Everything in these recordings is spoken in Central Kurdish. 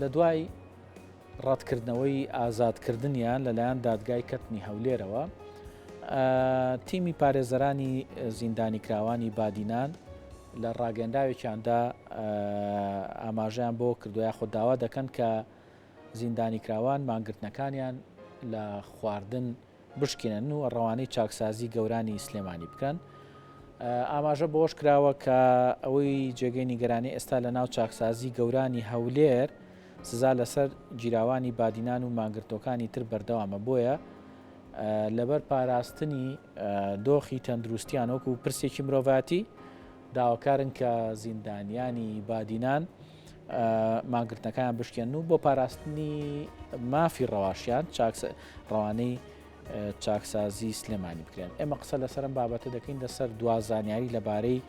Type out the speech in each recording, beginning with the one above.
لە دوای ڕەتکردنەوەی ئازادکردنیان لەلایەن دادگای کەتنی هەولێرەوە، تیمی پارێزەرانی زیندانیکراوانی بادینان لە ڕاگەنداوێکیاندا ئاماژەیان بۆ کردو یاخود داوا دەکەن کە زیندانیکراوان مانگرتنەکانیان لە خواردن بشکێنن و ڕەوانەی چاکسازی گەورانی سلێمانی بکەن. ئاماژە بەوەش کراوە کە ئەوەی جێگەی نیگەرانی ئێستا لە ناو چاکسازی گەورانی هەولێر سزا لەسەر گیراوانی بادینان و مانگرتوەکانی تر بەردەوامە بۆیە لەبەر پاراستنی دۆخی تەندروستیان وەکو پرسێکی مرۆڤاتی داواکارن کە زیندانیانی بادینان مانگرتنەکان بشکێن و بۆ پاراستنی مافی ڕەواشیان ڕەوانەی چاکسازی سلێمانی بکرێن. ئێمە قسە لەسەر ئەم بابەتە دەکەین لەسەر دوا زانیاری لەبارەی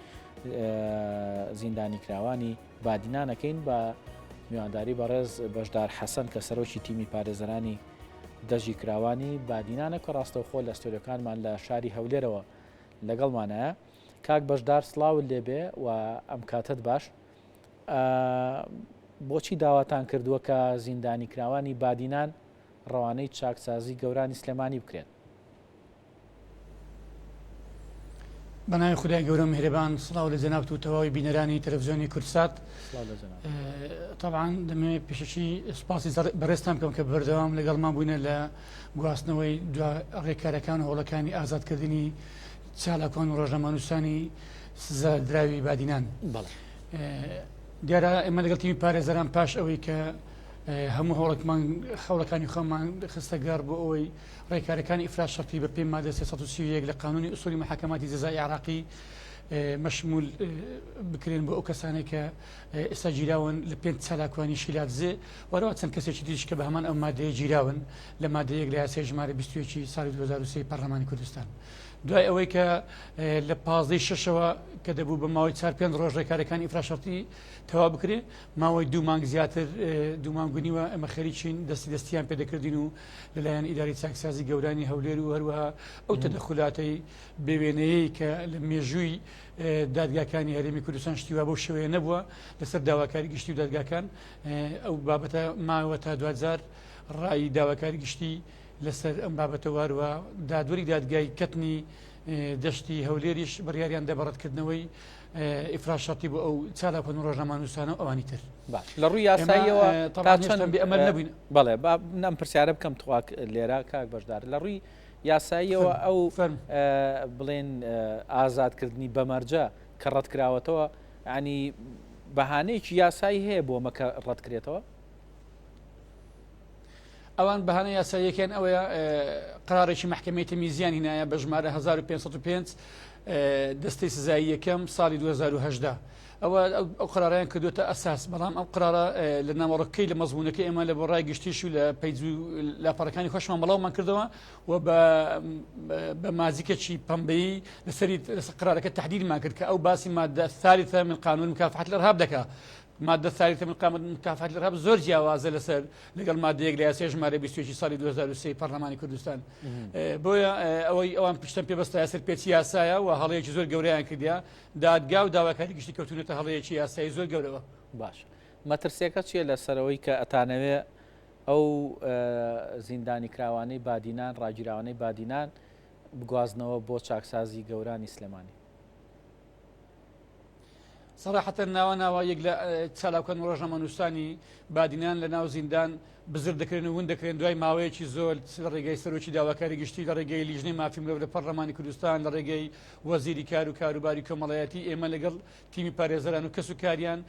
زیندانیکراوانی بادینانەکەین بە میوانداری بەڕێز بەشدار حەسەن کە سەرۆکی تیمی پارێزەرانی دەژی کراوانی بادینانە کە ڕاستەوخۆ لە ستۆریۆکانمان لە شاری هەولێرەوە لەگەڵمانایە. کاک بەشدار سڵاوت لێبێ و ئەم کاتت باش. بۆچی داواتان کردووە کە زیندانیکراوانی بادینان ڕەوانەی چاکسازی گەورانی سلێمانی بکرێن؟ بە ناوی خودای گەورە و میهرەبان سڵاو لە جەنابت و تەواوی بینەرانی تەلەفزیۆنی کوردسات. تەبعەن دەمەوێت پێشەکی سوپاسی بەڕێزتان بکەم کە بەردەوام لەگەڵمان بووینە لە گواستنەوەی دوا ڕێکارەکان و هەوڵەکانی ئازادکردنی چالاکوان و ڕۆژنامەنووسانی سزا دراوی بادینان. دیارە ئێمە لەگەڵ تیمی پارێزەران پاش ئەوەی کە هەموو هەوڵێکمان خەوڵەکانی خۆمان خستە گەڕ بۆ ئەوەی ڕێکارەکانی ئیفراج شەرتی بە پێی مادە 331 لە قانونی ئوسولی محاکماتی جەزای عێراقی مەشمول بکرێن بۆ ئەو کەسانێک کە ئێستا گیراون لە پێنج چالاکوانی شیلادزێ وەرەوە چەند کەسێکی دیش کە بە هەمان ئەو مادەیە گیراون لە مادەیەک لە یاسای ژمارە 21 ساڵی 2023 پەرلەمانی کوردستان. دوای ئەوەی کە لە پازدەی شەشەوە کە دەبوو بە ماوەی چار پێنج ڕۆژ ڕێکارەکانی ئیفراج شەرتی تەواو بکرێ ماوەی دوو مانگ زیاتر دوو مانگ و نیوە ئێمە خەریکین دەستی دەستیان پێدەکردین و لەلایەن ئیداری چاکسازی گەورانی هەولێر و هەروەها ئەو تەدەخولاتەی بێوێنەیەی کە لە مێژووی دادگاکانی هەرێمی کوردستان شتی وا بەو شێوەیە نەبووە لەسەر داواکاری گشتی و دادگاکان ئەو بابەتە ماوە تا دواجار ڕای داواکاری گشتی لەسەر ئەم بابەتە و هەروەها دادوەری دادگای کەتنی دەشتی هەولێریش بڕیاریان دا بە ڕەتکردنەوەی ئیفراج شەرتی بۆ ئەو چالاکوان و ڕۆژنامەنووسانە و ئەوانی تر. باش لە ڕووی یاساییەوە تا چەند بێ ئەمەل نەبووین؟ بەڵێ با من ئەم پرسیارە بکەم تخوا لێرە کاک بەشدار لە ڕووی یاساییەوە ئەو بڵێن ئازادکردنی بەمەرجە کە ڕەتکراوەتەوە ینی بەهانەیەکی یاسایی هەیە بۆ مەکە ڕەتکرێتەوە؟ ئەوان بەهانە یاساییەکەیان ئەوەیە قرارێکی مەحکەمەی تەمیزیان هینایە بە ژمارە 1505 دەستەی سزایی یەکەم ساڵی 2010 ئەوە ئەو قرارەیان کردوێتە ئەساس بەڵام ئەم قرارە لە ناوەڕۆکەی لە مەزمونەکە ئێمە لە بۆ ڕای گشتیش و لە پەیج و لاپەڕەکانی خۆشمان بەڵاومان کردەوە و بە مازیکەکی پەمبەیی لەسەری لەسەر قرارەکە تحدیدمان کرد کە ئەو باسی مادە ثالثە من قانون مكافحة الإرهاب دەکا مادە ثالثە من قانون مكافحة الإرهاب زۆر جیاوازە لەسەر لەگەڵ مادەیەک لە یاسای ژمارە 21 ساڵی 2003 پەرلەمانی کوردستان بۆیە ئەوەی ئەوان پشتم پێ بەستایە سەر پێچی یاسایە و هەڵەیەکی زۆر گەورەیان کردیا دادگا و داواکاری گشتی کەوتونەتە هەڵەیەکی یاسایی زۆر گەورەوە. باش مەترسیەکە چییە لەسەرەوەی کە ئەتانەوێ ئەو زیندانی کراوانەی بادینان ڕاگیراوانەی بادینان بگوازنەوە بۆ چاکسازی گەورانی سلێمانی؟ سەراحەتەن ناوە ناوە یەک لە چالاکان و ڕۆژنامەنووسانی بادینان لە ناو زیندان بزر دەکرێن و ون دەکرێن دوای ماوەیەکی زۆر لە ڕێگەی سەرۆکی داواکاری گشتی لە ڕێگەی لیژنەی مافی مرۆڤ لە پەرلەمانی کوردستان لە ڕێگەی وەزیری کار و کاروباری کۆمەڵایەتی ئێمە لەگەڵ تیمی پارێزەران و کەس و کاریان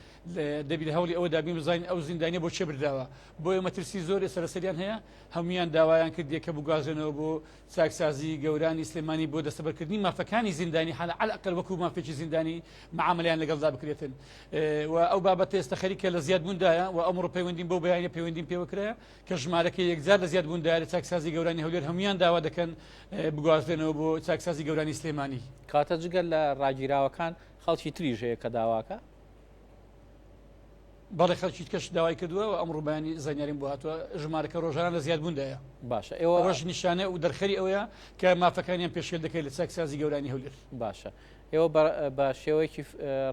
دەبی لە هەوڵی ئەوە دابین بزانین ئەو زیندانیە بۆ چێ بردراوە بۆیە مەترسی زۆر ئێستا لەسەریان هەیە هەمویان داوایان کردیە کە بگوازرێنەوە بۆ چاکسازی گەورانی سلێمانی بۆ دەستەبەرکردنی مافەکانی زیندانی حال عەلەقەل وەکو مافێکی زیندانی معامەلەیان لەگەڵدا بکرێتن و ئەو بابەتە ئێستا خەریکە لە زیادبووندایە و ئەمڕۆ پەیوەندیم بەو بەیانە پەیوەندیم پێوە کرایە کە ژمارەکە یەکجار لە زیادبووندایە لە چاکسازی گەورانی هەولێر هەمویان داوا دەکەن بگوازرێنەوە بۆ چاکسازی گەورانی سلێمانی. کەواتە جگە لە ڕاگیراوەکان خەڵکی تریش هەیە کە داواکە؟ بەڵێ خەڵکی کەش داوای کردووە و ئەمڕۆ بەیانی زانیاریم بۆ هاتووە ژمارەکە ڕۆژانە لە زیادبووندایە. باشە ئێوە ئەوەش نیشانە و دەرخەری ئەوەیە کە مافەکانیان پێشێل دەکرێت لە چاکسازی گەورانی هەولێر. باشە ئێوە بە شێوەیەکی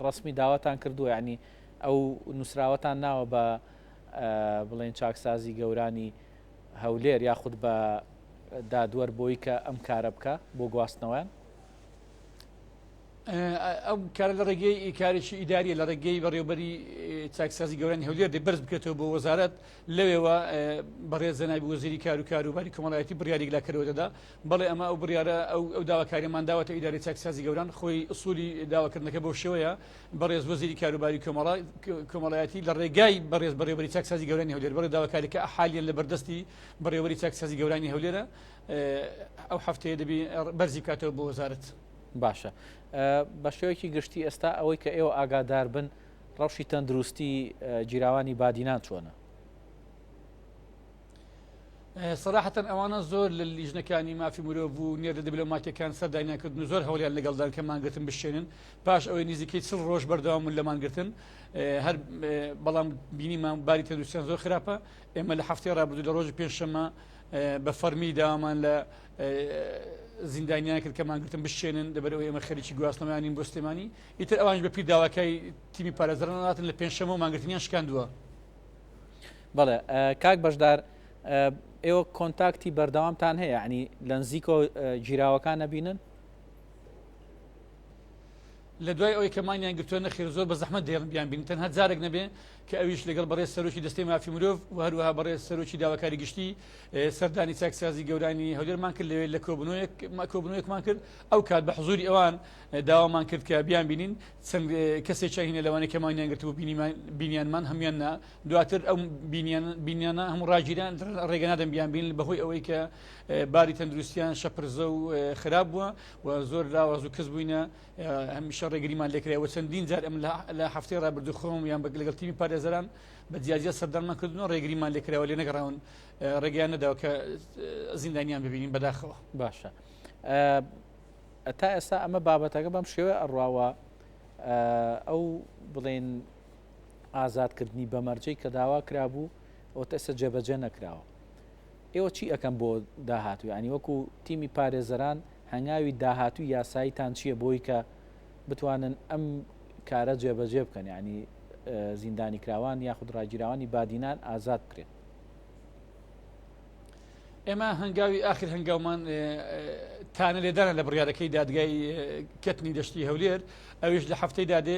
ڕەسمی داواتان کردووە یعنی ئەو نووسراوەتان ناوە بە. بڵێن چاکسازی گەورانی هەولێر یاخود بە دادوەر بۆی کە ئەم کارە بکە بۆ گواستنەوەیان؟ ئەو کارە لە ڕێگەی کارێکی ئیداریە لە ڕێگەی بەڕێوبەری چاکسازی گەورانی هەولێر دێ بەرز بکرێتەوە بۆ وەزارەت لەوێوە بەڕێز جەنابی وەزیری کار و کاروباری کۆمەڵایەتی بڕیاری یەکلاکەرەوە دەدا بەڵێ ئەمە ئەو بڕیارە ئەو ئەو داواکاریمان داوەتە ئیداری چاکسازی گەوران خۆی ئوسولی داواکردنەکە بەو شێوەیە بەڕێز وەزیری کاروباری کۆمەڵا کۆمەڵایەتی لە ڕێگای بەڕێز بەڕێوەبەری چاکسازی گەورانی هەولێر بەڵێ داواکاریەکە حالیان لە بەردەستی بەڕێوەبەری چاکسازی گەورانی هەولێرە ئەو هەفتەیە دەبی بەرزی بکاتەوە بۆ وەزارەت. باشە بە شێوەیەکی گشتی ئێستا ئەوەی کە ئێوە ئاگادار بن ڕەوشی تەندروستی گیراوانی بادینان چۆنە؟ سەراحەتەن ئەوانە زۆر لە لیژنەکانی مافی مرۆڤ و نێردە دیبلۆماتیەکان سەردانیان کردن و زۆر هەوڵیان لەگەڵدان کە مانگرتن بشێنن پاش ئەوەی نزیکەی چڵ ڕۆژ بەردەوام بوون لە مانگرتن هەر بەڵام بینیمان باری تەندروستیان زۆر خراپە ئێمە لە هەفتەی ڕابردوو لە ڕۆژی پێنجشەممە بە فەرمی داوامان لە زیندانیان کرد کە مانگرتن بشێنن لەبەرئەوەی ئێمە خەریکی گواستنەوەیانین بۆ سلێمانی ئیتر ئەوانش بە پیر داواکای تیمی پارێزەران هاتن لە پێنجشەممە و مانگرتنیان شکاندووە. بەڵێ کاک بەشدار ئێوە کۆنتاکتی بەردەوامتان هەیە ینی لە نزیکۆ گیراوەکان نەبینن؟ لە دوای ئەوەی کە مانیان گرتووە نەخێر زۆر بە زەحمەت دەیڵن بیان بینن تەنها جارێک نەبێ کە ئەویش لەگەڵ بەڕێز سەرۆکی دەستەی مافی مرۆڤ و هەروەها بەڕێز سەرۆکی داواکاری گشتی سەردانی چاکسازی گەورانی هەولێرمان کرد لەوێ لە کۆبنەوەیەک کۆبنەوەیەکمان کرد ئەو کات بە حزوری ئەوان داوامان کرد کە بیان بینین چەند کەسێکیان هینە لەوانەیە کە مانیان گرتبوو بینیمان بینیانمان هەموان نا دواتر ئەو بینیان بینیانە هەموو ڕاگیران ڕێگە نادەن بیان بین بەهۆی ئەوەی کە باری تەندروستیان شەپرزە و خراپ بووە و زۆر لاواز و کز بووینە هەمیشە ڕێگریمان لێکرای و چەندین جار ئەم لە هەفتەی ڕابردوو خۆم یان لەگەڵ تیمی پارێزەران بە جیاجیا سەردانمان کردن و ڕێگریمان لێکراوە لێ نەگەڕاون ڕێگەیان نەداوە کە زیندانیان ببینین بەداخەوە. باشە تا ئێستا ئەمە بابەتەکە بەم شێوە ئەڕواوە ئەو بڵێن ئازادکردنی بەمەرجەی کە داوا کرابوو ئەو تا ئێستا جێبەجێ نەکراوە ئێوە چی ئەکەن بۆ داهاتوو یانی وەکو تیمی پارێزەران هەنگاوی داهاتووی یاساییتان چییە بۆی کە بتوانن ئەم کارە جێبەجێ بکەن یعنی زیندانیکراوان یاخود ڕاگیراوانی بادینان ئازاد بکرێن؟ ئێمە هەنگاوی ئاخر هەنگاومان تانە لێدانە لە بڕیارەکەی دادگای کەتنی دەشتی هەولێر ئەویش لە هەفتەی دادێ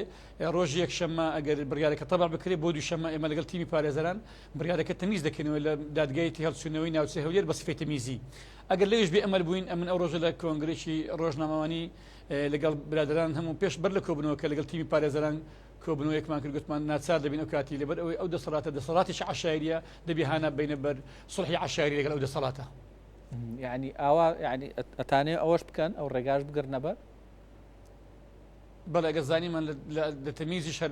ڕۆژی یەکشەممە ئەگەر بڕیارەکە تەبع بکرێت بۆ دووشەممە ئێمە لەگەڵ تیمی پارێزەران بڕیارەکە تەمیز دەکەینەوە لە دادگای تێهەڵچوونەوەی ناوچەی هەولێر بە سفەی تەمیزی. ئەگەر لەویش بێ ئەمەل بووین، ئەمن ئەو ڕۆژە لە کۆنگرەیەکی ڕۆژنامەوانی لەگەڵ برادەران هەموو پێش بەر لە کۆبوونەوەکە لەگەڵ تیمی پارێزەران کۆبوونەوەیەکمان کرد گوتمان ناچار دەبین ئەو کاتی لەبەر ئەوەی ئەو دەسەڵاتە دەسەڵاتێکی عەشایریە دەبێ هانا ببەینە بەر سوڵحی عەشایری لەگەڵ ئەو دەسەڵاتە. یعنی ئاوا یعنی ئەتانێ ئەوەش بکەن ئەو ڕێگاش بگرنە بەر؟ بەڵێ ئەگەر زانیمان لە تەمیزیش هەر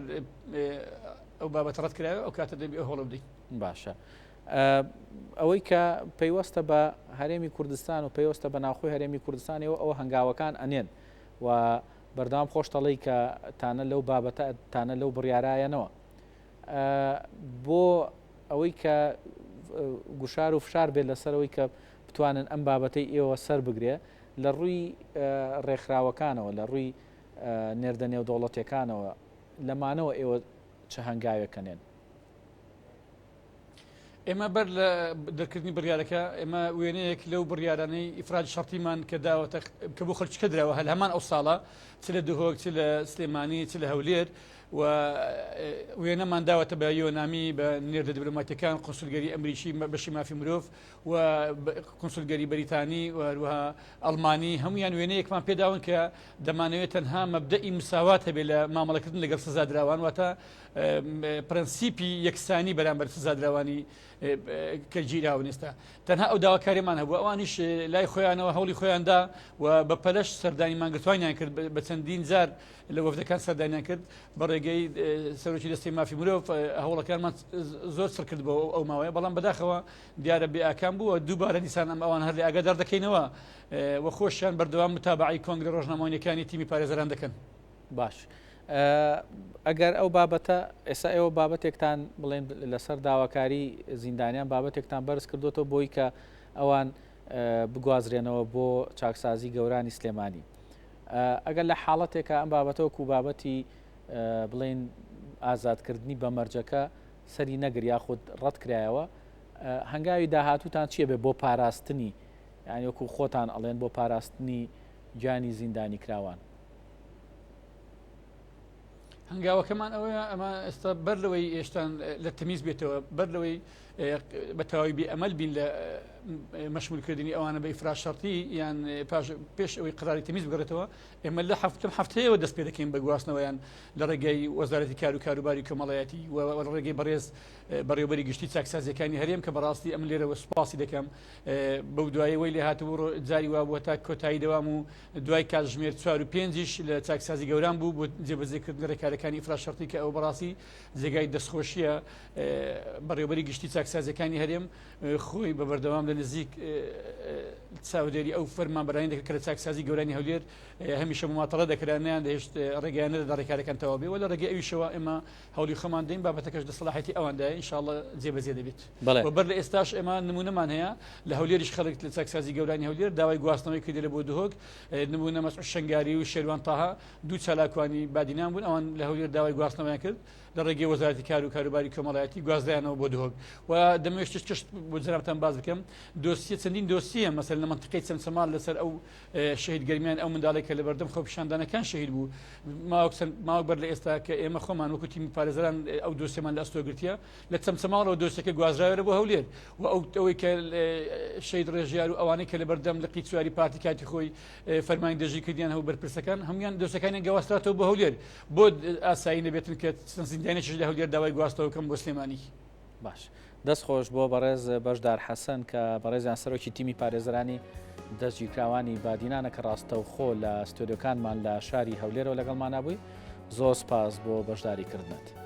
ئەو بابەتە ڕەت کرایەوە ئەو کاتە دەبی ئەو هەوڵە بدەین. باشە ئەوەی کە پەیوەستە بە هەرێمی کوردستان و پەیوەستە بە ناوخۆی هەرێمی کوردستانەوە ئەوە هەنگاوەکان ئەنێن و بەردەوام خۆشتەڵی کە تانە لەو بابەتە تانە لەو بڕیارایەنەوە بۆ ئەوەی کە گوشار و فشار بێت لەسەرەوەی کە بتوانن ئەم بابەتەی ئێوە سەر بگرێ لە ڕووی ڕێکخراوەکانەوە، لە ڕووی نێردە نێودەوڵەتیەکانەوە، لەمانەوە ئێوە چ هەنگاوێک ئەنێن؟ ئێمە بەر لە دەرکردنی بڕیارەکە ئێمە وێنەیەک لەو بڕیارانەی ئیفراج شەرتیمان کە داوەتە کە بۆ خەڵکیکە دراوە هەر هەمان ئەو ساڵە چ لە دهۆک چ لە سلێمانی چ لە هەولێر و وێنەمان داوەتە بە یۆنامی بە نێردە دیبلۆماتیەکان قونسولگەری ئەمریکی بەشی مافی مرۆڤ و کونسولگەری بەریتانی و هەروەها ئەڵمانی هەمویان وێنەیەکمان پێداون کە دەمانەوێت تەنها مەبدەئی مساوات هەبێت لە مامەڵەکردن لەگەڵ سزادراوان واتە پرەنسیپی یەکسانی بەرامبەر سزادراوانی کە گیراون ئێستا تەنها ئەو داواکاریمان هەبوو ئەوانیش لای خۆیانەوە هەوڵی خۆیاندا و بە پەلەش سەردانی مانگرتوانیان کرد بە چەندین جار لە وەفدەکان سەردانیان کرد بە ڕێگەی سەرۆکی دەستەی مافی مرۆڤ هەوڵەکانمان زۆر چڕ کرد بۆ ئەو ماوەیە بەڵام بەداخەوە دیارە بێ ئاکام بووە دووبارە دیسان ئەم ئەوان هەر لێ ئاگادار دەکەینەوە و خۆشیان بەردەوام متابعەی کۆنگرە ڕۆژنامەوانیەکانی تیمی پارێزەران دەکەن. باش ئەگەر ئەو بابەتە ئێستا ئێوە بابەتێکتان بڵێن لەسەر داواکاری زیندانیان بابەتێکتان بەرز کردوێتەوە بۆی کە ئەوان بگوازرێنەوە بۆ چاکسازی گەورانی سلێمانی ئەگەر لە حاڵەتێکە ئەم بابەتەوە و بابەتی بڵین ئازادکردنی بە مەرجەکە سەری نەگر یاخود ڕەت کرایەوە هەنگاوی داهاتووتان چییە بێ بۆ پاراستنی یانی وەکو خۆتان ئەڵێن بۆ پاراستنی گیانی زیندانی کراوان؟ هەنگاوەکەمان ئەوەیە ئەمە ئێستا بەر لەوەی ئێشتان لە تەمیز بێتەوە بەر لەوەی بە تەواوی بێ ئەمەل بین لە مەشمولکردنی ئەوانە بە ئیفراج شەرتی یان پاش پێش ئەوەی قراری تەمیز بگەڕێتەوە ئێمە لە هەفتم هەفتەیەوە دەست پێ دەکەین بە گواستنەوەیان لە ڕێگەی وەزارەتی کار و کاروباری کۆمەڵایەتی و لە ڕێگەی بەڕێز بەڕێوبەری گشتی چاکسازیەکانی هەرێم کە بەڕاستی ئەم لێرەوە سوپاسی دەکەم بەو دوایی وەی لێ هاتبوو جاری وا بووە تا کۆتایی دەوام و دوای کاتژمێر چوار و پێنجیش لە چاکسازی گەوران بوو بۆ جێبەجێکردنی ڕێکارەکانی ئیفراج شەرتی کە ئەو بەڕاستی جێگای دەستخۆشیە بەڕێوبەری گشتی چاکسازیەکانی هەرێم خۆی بە بەردەوام لە نزیک چاودێری ئەو فەرمانبەرانی دەکرد کە لە چاکسازی گەورانی هەولێر هەمیشە مماتەڵە دەکرا نیان دەهێشت ڕێگەیان نەدەدا ڕێکارەکان تەواو بێ و لە ڕێگەی ئەویشەوە ئێمە هەوڵی خۆمان دەین بابەتەکەش لە سەڵاحەتی ئەواندایە ان شاء اللە جێبەجێ دەبێت و بەر لە ئێستاش ئێمە نمونەمان هەیە لە هەولێریش خەڵک لە چاکسازی گەورانی هەولێر داوای گواستنەوەی کردی لە بۆ دهۆک نمونە مەسعود شەنگاری و شێروان تاها دوو چالاکوانی بادینان بوون ئەوان لە هەولێر داوای گواستنەوەیان کرد لە ڕێگەی وەزارەتی کار و کاروباری کۆمەڵایەتی گوازرایانەوە بۆ دهۆک و دەمەوێت شتێک بۆ جەنابتان باس بکەم دۆسیە چەندین دۆسیە مەسەلەن لە مەنتیقەی چەمچەماڵ لەسەر ئەو شەهید گەرمیان ئەو منداڵێک کە لەبەردەم خۆپیشاندانەکان شەهید بوو ماوەک چەند ماوەک بەر لە ئێستا کە ئێمە خۆمان وەکو تیمی پارێزەران ئەو دۆسیەمان لە ئەستۆ گرتیە لە چەمچەماڵەوە دۆسیەکە گوازراوە بۆ هەولێر و ئەو ئەوەی کە شەهید ڕێژیار و ئەوانەی کە لەبەردەم لقی چواری پارتی کاتی خۆی فەرمانی دەستگیرکردنیان هەبوو بەرپرسەکان هەمویان دۆسیەکانیان گواستراتەوە بۆ هەولێر بۆ ئاسایی نەبێتن کە چەند زیندانێکیش لە هەولێر داوای گواستەوە بکەم بۆ سلێمانی. باش دەست خۆش بۆ بەڕێز بەشدار حەسەن کە بەڕێزیان سەرۆکی تیمی پارێزەرانی دەستگیرکراوانی بادینانە کە ڕاستەوخۆ لە ستۆدیۆکانمان لە شاری هەولێرەوە لەگەڵمانابووی زۆر سپاس بۆ بەشداری کردنت.